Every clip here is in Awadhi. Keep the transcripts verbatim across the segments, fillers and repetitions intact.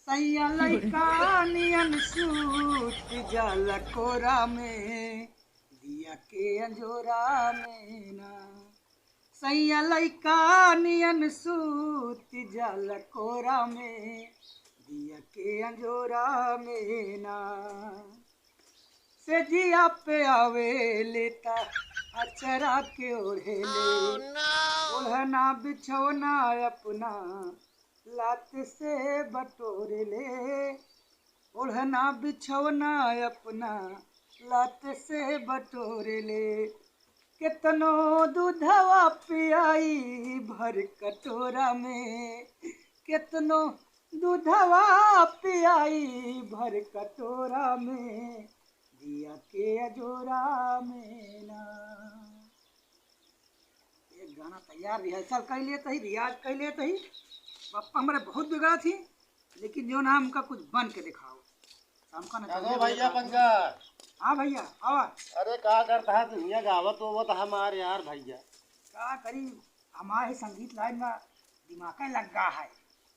सैया लइका नियन सूत जाला कोरा में, दिया के अंजोरा में ना। सैया लइका नियन सूत जाला कोरा में, दिया के अंजोरा में ना। सेजिया पे आवे लेता अचरा के ओढ़े ले, ओढ़ना बिछौना अपना लात से बटोर ले, ओढ़ना बिछौना अपना लात से बटोर ले। केतनो दूधवा पियाई भर कटोरा में, केतनो दूधवा पियाई भर कटोरा में, दिया के अजोरा में ना। एक गाना तैयार, रिहर्सल कर लेत ही, रियाज कर लेत ही। बप्पा हमरे बहुत बिगड़त ही, लेकिन जो ना हमका कुछ बन के दिखाओ। हमका ना कहो भैया पंकज। हाँ भैया, आवा। अरे का करत हा तू हियाँ गावत होवत हमार यार भैया? का करी, हमारे संगीत लाइन में दिमाग लग गा है।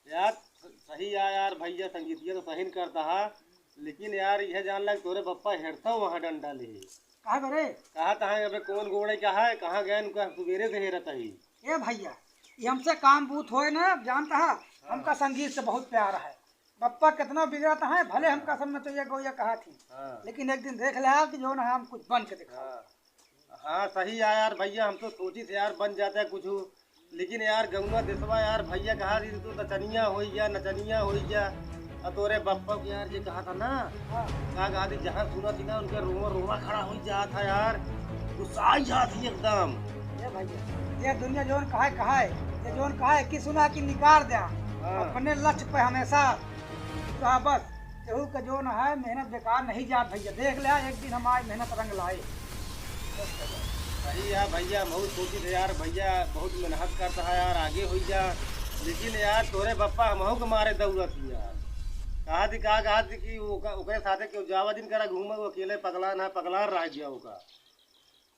यार, स-, सही है यार भैया, संगीतिया तो सही न करत हा, लेकिन यार, यह जान ला कि तोरे बप्पा हेरता वहाँ डंडा ले। काहे बरे? कहा तहा अबे कौन गोड़े का है, कहाँ गए उनका सुबेरे से हेरत ही। ए भैया, ये हमसे काम बूत होए ना, जानता है, हाँ। हमका संगीत से बहुत प्यार है। बप्पा कितना बिगड़त है, भले हमका सब नचैया गौया कहा थी, हाँ। लेकिन एक दिन देख ले कि जो ना हम कुछ बन के दिखा। हाँ। हाँ, सही है यार भैया, हम तो सोची थे यार बन जाता है कुछ, लेकिन यार गौवा देसवा यार भैया कहा दी तू नचनिया होई जा, नचनिया होई जा। आ तोरे बप्पा के यार जे कहा था ना, हाँ। का कहा दी जहाँ सुना थी ना उनके रोवा रोवा खड़ा हो जा था यार, गुस्सा आई जा थी एकदम। ये भैया, ये दुनिया जोन कहा है, कहा है, ये जोन कहा है कि सुना कि निकार द्या, हाँ। अपने लक्ष्य पे हमेशा तो बस, केहू के जो न है, मेहनत बेकार नहीं जात भैया। देख ले, एक दिन हमारी मेहनत रंग लाई। सही है भैया, बहुत सोची थे यार, भैया बहुत मेहनत करता है यार, आगे हो जा। लेकिन यार, तोरे बप्पा हमहू के मारे दौड़त ही यार। कहा थी, का कहा थी कि ओका-, ओकरे साथे क्यों जावा दिन करा घूमे, वो अकेले पगलान है, पगलान रह गया ओका।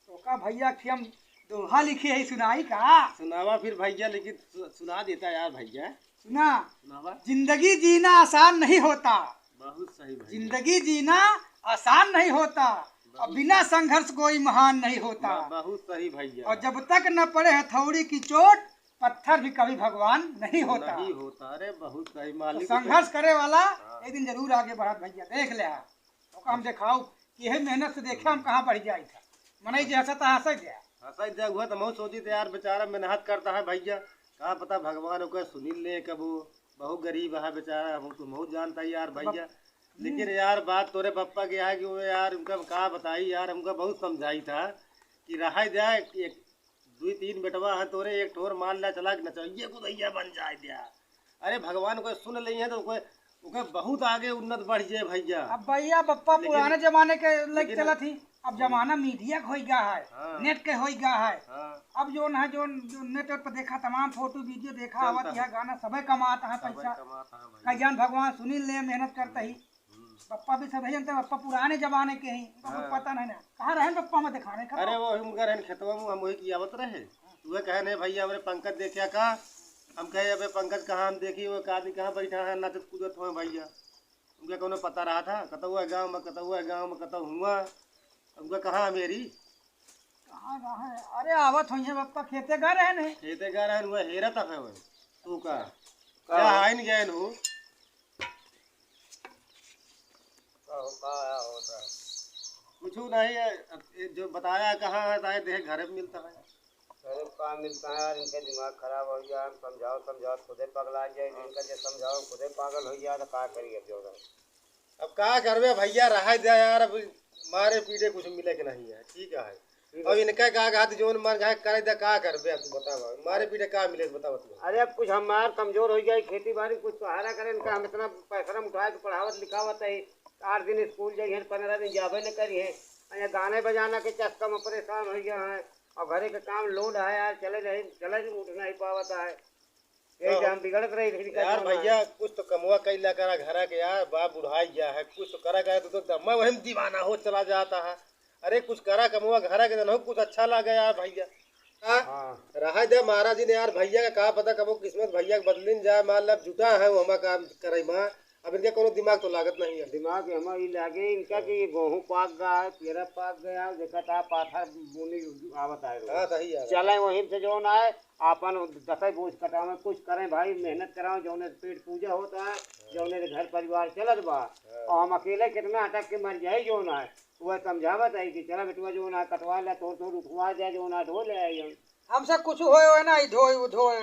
ओका भैया कि हम दोहा लिखे है, सुनाई का? सुनावा फिर भैया, लेकिन सु-, सुना देता यार भैया। सुना। सुनावा। जिंदगी जीना आसान नहीं होता। बहुत सही भैया। जिंदगी जीना आसान नहीं होता। बहुत और बिना सही। संघर्ष कोई महान नहीं होता। ब-, बहुत सही भैया। और जब तक न पड़े हथौड़ी की चोट, पत्थर भी कभी भगवान नहीं होता। नहीं होता। अरे बहुत सही तो मालिक। संघर्ष करे वाला हाँ। एक दिन जरूर आगे बढ़त भैया, देख ले। ओका हम देखाऊ कि यही मेहनत से देखे हम कहाँ बढ़ जाई था। मनई जे हंसत है, हंसत है। हंसत है, हुआ तो महू सोची थे यार, बेचारा मेहनत करता है भैया, का पता भगवान ओकर सुनी ले कबो। बहुत गरीब है बेचारा, हम तो महू जानता है यार भैया। लेकिन यार बात तोरे पप्पा के है कि वो यार उनका का बताई यार, हमका बहुत समझाई था कि रहा जाए, एक दुई तीन बेटवा है तोरे, एक ठोर मान ला चला के नचवइया कुदैया बन जाए द्या। अरे भगवान कोई सुन ले है तो कोई, ओके बहुत आगे उन्नत बढ़ जाए भैया। अब भैया बप्पा लेकिन, पुराने जमाने के लग लेकिन, चलत ही, अब हम्म। जमाना मीडिया के होई गया है, हाँ। नेट के होई गया है। हाँ। अब जोन है, जोन, जो नेट पर देखा, तमाम फोटो वीडियो देखा, चलता आवत है। यह गाना सबे कमाता है सबे पैसा। कमाता है भैया। कल्याण भगवान सुनील ले मेहनत करता ही। हम्म। पप्पा भी सब है जानते हैं, पप्पा पुराने जमाने के हैं, उनका कुछ हाँ। पता नहीं ना। कहाँ रहे पप्पा में दिखाने का? अरे वो उनका रहन खेतवा में, हम वही की आवत रहे। हाँ। तो वह कहे, "नहीं भैया, हमरे पंकज देखिया का?" हम कहे, "अबे पंकज कहाँ हम देखी, वो एक आदमी कहाँ बैठा है, नाचत कूदत हुआ भैया।" उनका कोनो पता रहा था, कतौ हुआ गाँव में, कतौ हुआ गाँव में, कतौ हुआ। उनका कहाँ मेरी? कहाँ रहे? अरे आवत होइहैं पप्पा, खेते गए रहे नहीं। खेते गए रहे, वह हेरत है वह। तू का? का? क्या हाइन गए हो? का हो, का आया होता है? कुछ नहीं है, अब ये जो बताया कहाँ है, ताए देह घर में मिलता है। अरे का मिलता है यार, इनका दिमाग खराब हो गया, हम समझाओ, समझाओ, खुदे पगला जाए, इनका जो समझाओ, खुदे पागल हो गया, तो का करिए अब जो है। अब का करबे भैया, रहा दे यार, अब मारे पीटे कुछ मिले के नहीं है, ठीक है। ठीक अब है। इनका का कहत जोन मन चाहे करे दे, का करबे अब तू बता भाई, मारे पीटे का मिले बता तू। अरे अब कुछ हमार कमजोर हो जाए खेती बाड़ी, कुछ सहारा करे इनका, हम इतना पैसा हम उठा के पढ़ावत लिखावत है, आठ दिन स्कूल जाइए, पन्द्रह दिन जाबे न करिए, और ये गाने बजाना के चस्का में परेशान हो गया है, और घरे के काम लोड है यार, चले नहीं, चले नहीं, उठ नहीं पावत है। यही तो से हम बिगड़त रही, फिर का यार करना है? भैया, कुछ तो कमवा कैला करा घरा के यार, बाप बुढ़ाई गया है, कुछ तो करा करे, तू तो दम्मा वही में दीवाना हो चला जाता है। अरे कुछ करा कमवा घरा के, जनहु कुछ अच्छा लागे यार भैया। हाँ? हाँ। रहा दे महाराज जी ने यार, भैया का का पता कबो किस्मत भैया के बदलिन जाए, मान लब जुटा है वो हमा काम करे माँ, अब इनका कोनो दिमाग तो लागत नहीं है। दिमाग हमार ई लागे इनका कि ये गेहूं पाक गया है, पेरा पाक गया है, देखा था पाथर बूनी आवत है। हाँ, सही है। चले वहीं से जौन आए, आपन दसई बोझ कटावे, कुछ करें भाई, मेहनत करावे, जौने से पेट पूजा होता है, जौने से घर परिवार चलत बा। हाँ। और हम अकेले कितना अटक के मर जाए जौन आए, वह समझावत है कि चला बेटवा जौन आए कटवा ले, तोड़ तोड़ उठवा दे, जौन आए ढो ले आई हम। हमसे कुछ होए होए ना, ई ढोए, उ ढोए।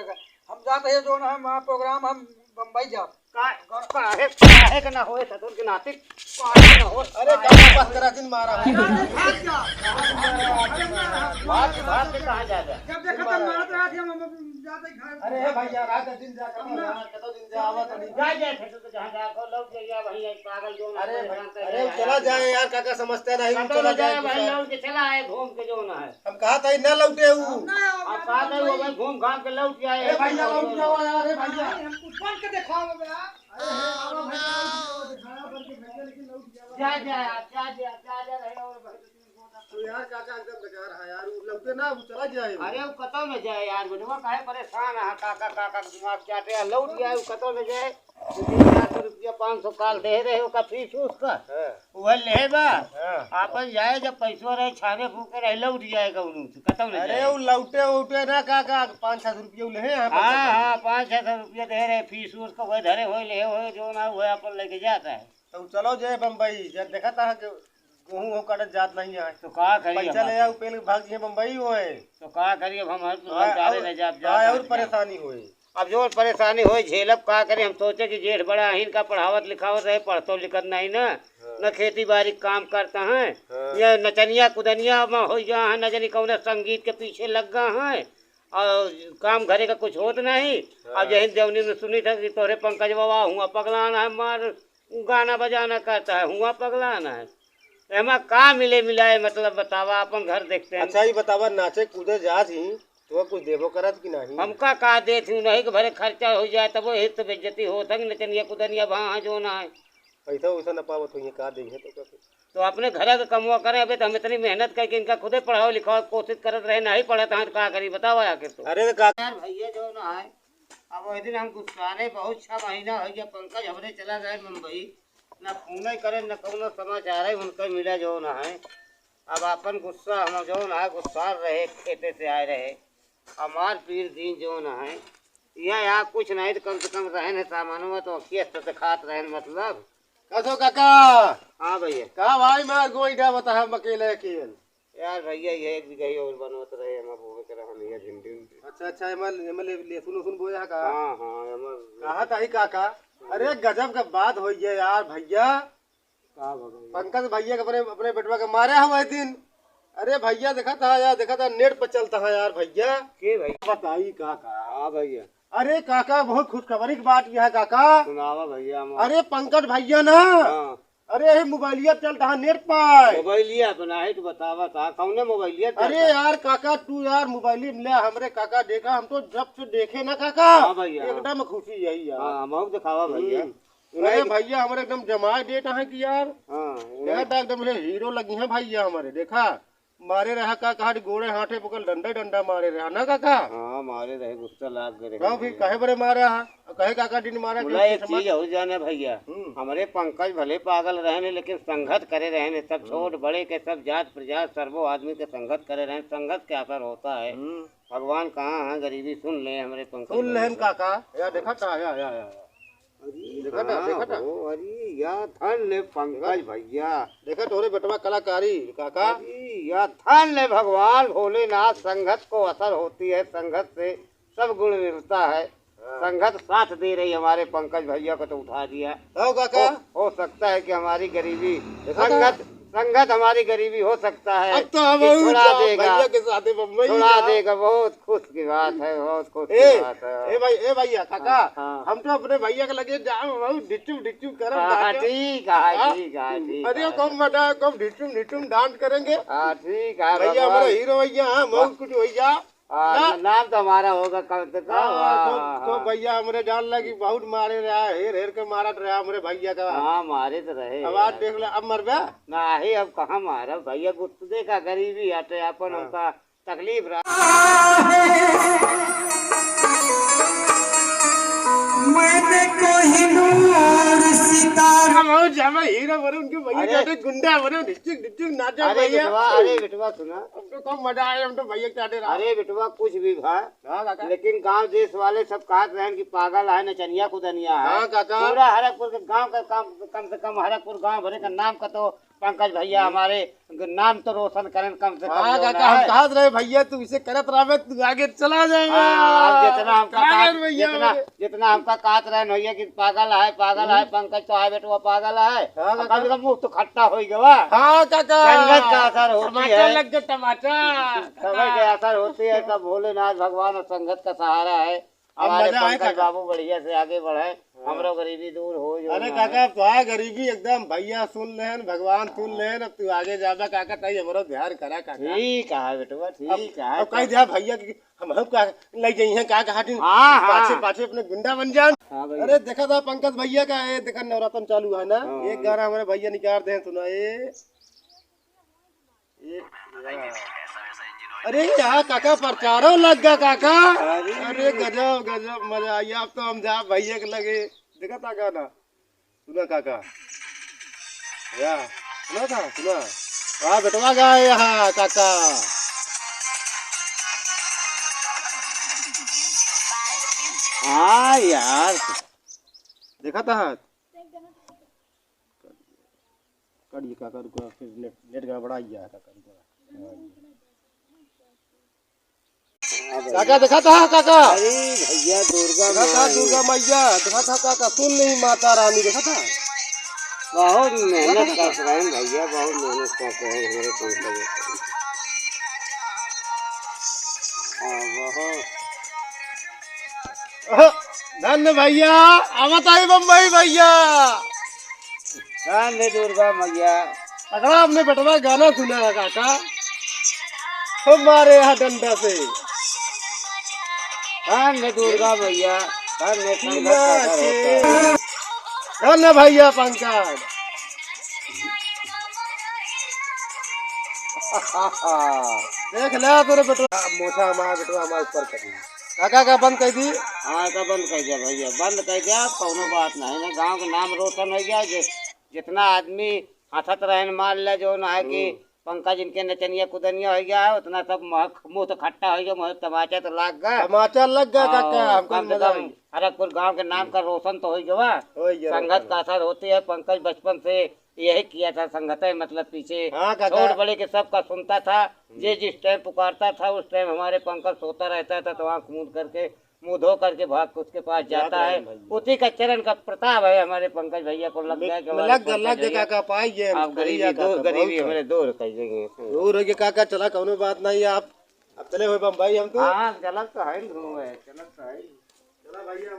हम जात है जौन है, वहाँ प्रोग्राम, हम बम्बई जाब। का-, काहे, काहे के ना होए, ससुर के नाती, काहे के ना होए? अरे, काहे का बात करा, जिन मारा है। भाग जा। अरे, मारा। भाग, भाग के कहाँ जा रहा? जब देखा तब मारत रहा थी, हम, हम जाते घर। अरे, भैया, रात दिन जा, कतौ ना। जा, कतौ दिन जा, आवा तो नहीं। जा, जा, ससुर के जहाँ जा, को लौट के गया, भैया, पागल जो अरे, ना, अरे, चला जाए यार, काका समझते नहीं, कतौ चला ना जाए, जाए, भाई, गुस्सा। लौट के चला आए, घूम के जो ना है। हम कहा था, ना लौटे हूँ। अब कहा था, वो भाई घूम घाम के लौट जाए। ए भैया, लौट जाओ यार, ए भैया। अरे, हमको बन के दिखाओ बे। अरे, आवा भाई, लौट जाओ, दिखाया बन के भैया, लेकिन लौट जाओ। जा, जा, जा, जा, जा, जा, रहे और भाई, तो यार, काका एकदम बेकार है यार, वो लौटे ना, वो चला जाए। अरे, वो कतौ न जाए यार, बेटवा काहे परेशान है, काका, काका के दिमाग चाटे है, लौट जाए, वो कतौ न जाए। दो तीन चार सौ रुपया, पाँच सौ काल दे रहे, ओका फीस उसका। हाँ। वह ले बा। हाँ। आपन जाए, जब पैसो रहे, छाने फूके रहे, लौट जाए कौनो से, कतौ न अरे, जाए। वो लौटे उटे ना, का, का, पाँच छह सौ रुपया ले हैं, हाँ, हाँ, पाँच छह सौ रुपया दे रहे, फीस उसका, वह धरे होए, ले होए, जो ना हुए, आपन लेके जाता है। तो चलो जे बम्बई, जब देखा था कि गेहूं हो काटत जात नहीं है। तो का करी पैसा हम ले आऊ, पेल भाग जे बम्बई होए। तो का करी अब हम, हम हाँ, डाले और, रह जाब, हाँ, जात और नहीं। परेशानी होए। अब जो परेशानी होए, झेलब का करी, हम सोचे कि जेठ बड़ा अहिन का पढ़ावत लिखावत रहे, पढ़तो लिखत नहीं ना, हाँ। न खेती बारी काम करता है, हाँ। ये नचनिया कुदनिया में हो जा है, न जानी कौन संगीत के पीछे लग गा है, और काम घरे का कुछ होत नहीं। हाँ। अब यही देवनी में सुनी था कि तोहरे पंकज बाबा हुआ पगलान है, मार गाना बजाना करता है, हुआ पगलाना है। एमा का मिले मिलाए, मतलब बतावा, अपन घर देखते हैं। अच्छा, ये बतावा, नाचे कूदे जात ही, तो कुछ देबो करत कि नहीं? हमका का देत हूँ, नहीं कि भरे खर्चा हो जाए, तब वही तो बेइज्जती होत है कि नचनिया कुदनिया भा है जो ना है। पैसा वैसा न पावत होइए, का देइहे तो का? तो अपने घर के कमवा करें, अबे तो हम इतनी मेहनत करके इनका खुदे पढ़ाओ लिखाओ कोशिश करत रहे, नहीं पढ़त हैं, तो का करी बतावा आखिर तो। अरे तो का यार भैया जो ना है, अब वही दिन हम गुस्साने बहुत, छह महीना हो गया, पंकज हमरे चला गए मुंबई, ना फोन करे, ना कौनो समाचार है उनका मिला जो ना है। अब अपन गुस्सा हम जो ना है, गुस्सा रहे, खेते से आए रहे, हमार पीर दिन जो ना है, यह यहाँ कुछ नहीं तो कम से कम रहन है सामानों में तो अखिया से खात रहन मतलब। कसो काका। हाँ भैया। का भाई मार गोई डा बता हम अकेले अकेल। यार भैया, ये एक बीघा ही और बनवत रहे, हम बोवे के रहन, ये भिंडी उंडी। अच्छा, अच्छा, एमा, एमा ले, लहसुन उसुन बोया है का? हाँ, हाँ, एमा कहा था ही काका? अरे, गजब का बात होई है यार, भैया। का भगवान? पंकज भैया के अपने, अपने बेटवा के मारे हवा एक दिन। अरे भैया, देखा था यार, देखा था, नेट पर चलता है यार भैया। के भैया? बताई काका। हाँ भैया। अरे काका, बहुत खुशखबरी की बात यह है काका। सुनावा भैया, हम अरे पंकज भैया ना, हाँ। अरे, यही मोबाइलिया चलता है नेट पर। मोबाइलिया पर नाही तो बतावा था, कौने मोबाइलिया चलता अरे है? यार, काका, तू यार मोबाइल में ले हमरे काका देखा, हम तो जब से देखे ना काका, हाँ भैया। एकदम खुशी यही यार। हाँ, हम दिखावा भैया। हम्म। अरे उन्हें भैया, हमरे एकदम जमाए देता है कि यार। हाँ, उन्हें देखा था, एकदम ये हीरो लगी है भैया हमरे, देखा। मारे रहा का कहा, गोड़े हाथे पकड़ डंडा डंडा मारे रहा ना काका? हाँ, मारे रहे, गुस्सा लाग गए रहे। कहो फिर काहे बरे मारा है? कहे काका दिन मारा बोला, एक चीज और जाने भैया, हम्म। हमरे पंकज भले पागल रहे ने, लेकिन संगत करे रहे ने, सब हम्म। छोट बड़े के, सब जात प्रजात, सर्वो आदमी के संगत करे रहे, संगत के असर होता है। हम्म। भगवान कहाँ है, गरीबी सुन ले हमरे पंकज सुन भैया लेन को। काका, या देखा था, या, या, या। अरे देखा था, हाँ देखा था। हो, अरे या धन ले पंकज भैया। देखा तोरे बेटवा कलाकारी, काका। अरे या धन ले भगवान भोलेनाथ, संगत को असर होती है, संगत से सब गुण मिलता है। हाँ। संगत साथ दे रही हमारे पंकज भैया को तो उठा दिया। हो काका। हो, हो सकता है कि हमारी गरीबी देखा था? संगत संगत हमारी गरीबी हो सकता है अब तो हम कि और छुड़ा जाओ देगा, भैया के साथ बम्बई छुड़ा जाओ। देगा। बहुत खुश की बात है, बहुत खुश ए, की बात है। ए भाई, ए भैया, काका, हाँ, हाँ। हम तो अपने भैया के लगे जाओ, बहुत ढिचुम ढिचुम करब हाँ, हाँ, जाके। ठीक है, हाँ? ठीक है, ठीक अरे है। कम मजा, कम ढिचुम ढिचुम डांस करेंगे। हाँ, ठीक है, भैया, भगवान। हमारा हीरो भैया, हाँ, बहुत वाह। कुछ भैया। आ, ना। न-, नाम तो हमारा होगा कम से कम। हाँ, हाँ, तो, हाँ, तो हाँ। भैया हमरे जान लगी बहुत मारे रहा, हेर हेर के मारत रहा हमरे भैया का। हाँ, मारे तो रहे आवाज यार। देख ले, अब मरबे? नाही, अब कहाँ मारा भैया, गुस्सा देखा, गरीबी हटे, अपन हाँ। हमका तकलीफ रहा। मैंने कोहिनूर मैं हीरो बनूं, उनके भैया अरे। के साथे गुंडा बनूं, ढिच्चुक ढिच्चुक नाचो अरे भैया। बेटवा, अरे बेटवा सुना। हमको खूब मजा आए, हम तो भैया के साथे रहा। अरे बेटवा कुछ भी भा, हाँ काका। लेकिन गांव देश वाले सब कहत रहन कि पागल है, नचनिया कुदनिया है। हाँ काका। पूरा हरकपुर के गांव का काम, कम से कम हरकपुर गांव भरे का नाम का तो पंकज भैया हम्म। हमारे नाम तो रोशन करें कम से कम हाँ, जो काका, ना हम है। कहत रहे, "भैया, तू इसे करत रहबे, तू आगे चला जाबे।" हाँ, अब जितना हमका कागज कहत, भैया जितना, हमारे। जितना हमका कहत रहे भैया कि पागल है, पागल है, हम्म। पंकज तो है बेटवा, पागल है। हाँ, अब काका। कम से कम मुंह तो खट्टा हो गवा। हाँ, काका। संगत का असर होती टमाटर है। लग गए, टमाटर। समय के असर होती है, सब भोलेनाथ भगवान और संगत का सहारा है। अब हमारे मजा आए पंकज काका। बाबू बढ़िया से आगे बढ़े, हाँ। हमरो गरीबी दूर हो जो अरे ना काका, है। अब तो है गरीबी एकदम, भैया सुन लेहन, भगवान सुन लेहन, अब तू आगे जाबा काका, ताई हमरो ध्यान करा काका। ठीक है बेटवा, अब, ठीक है। अब कह दिया भैया कि हम, हम का ले जाइए का कहा दिन हाँ, हाँ। पाछे, पाछे अपने गुंडा बन जान। हाँ भैया। अरे देखा था पंकज भैया का, ये देखा नवरातन चालू है ना, हाँ। एक गाना हमारे भैया निकाल दे सुना, ये अरे यहाँ काका प्रचारो लग गया काका। अरे। अरे गजब गजब मजा आई। अब तो हम जा भैया के लगे। देखा था गाना, सुना काका, या सुना था, सुना। वाह बेटवा गाए यहाँ काका। हाँ यार। देखा था। कट गया काका, रुका, फिर नेट, नेट गड़बड़ा गया काका, रुका। काका देखा था काका? अरे भैया दुर्गा देखा था माई। दुर्गा मैया, देखा था काका, सुन नहीं माता रानी, देखा था? बहुत मेहनत देखा था? कर रहे हैं भैया, बहुत मेहनत कर रहे हैं हमारे पंकज। हाँ, बहुत। धन्य भैया, आवत आई बम्बई भैया। धन्य दुर्गा मैया। अगला अपने बेटवा गाना सुना है काका, हमारे यहाँ डंडा से। धन्य दुर्गा मैया, धन्य संगत का घर होता है। धन्य भैया पंकज। देख ले तोरे बेटवा, मोछा हमारा बेटवा हमारे ऊपर कर दी। काका का बंद कर दी? हाँ, का बंद कर दिया भैया, बंद कर दिया, कौनो बात नहीं ना, गांव के नाम रोशन हो गया। जि-, जितना आदमी हंसत रहन, मान ले जो ना है कि हम्म। पंकज इनके नचनिया कुदनिया हो गया है, उतना सब महक, मुंह तो खट्टा हो गया, मुंह तमाचा तो लाग गया। तमाचा लग गया काका, और हमको कम से मजा कम आई। हरकपुर गांव के नाम का रोशन तो हो गया। हो गया, संगत रोशन। का असर होती है, पंकज बचपन से यही किया था संगत है, मतलब पीछे हाँ, काका। छोट बड़े के सबका सुनता था, हम्म। जे जिस टाइम पुकारता था उस टाइम हमारे पंकज सोता रहता था, तो आंख मूंद करके मुंह धो करके भाग के उसके पास जाता जाता है। है भैया। उसी का चरण का प्रताप है हमारे पंकज भैया को लग गया कि हमारे लग गया, पंकज लग गया भैया काका, पाई गए हम, आप गरीबी भैया दूर, काका, गरीबी बहुत हमरे दूर कर देंगे। दूर हो गया काका, चला कौनो बात नहीं, आप अब चले हुए बम्बई हम तो। हाँ, चलत तो है, घूमे, चलत तो है। चला भैया,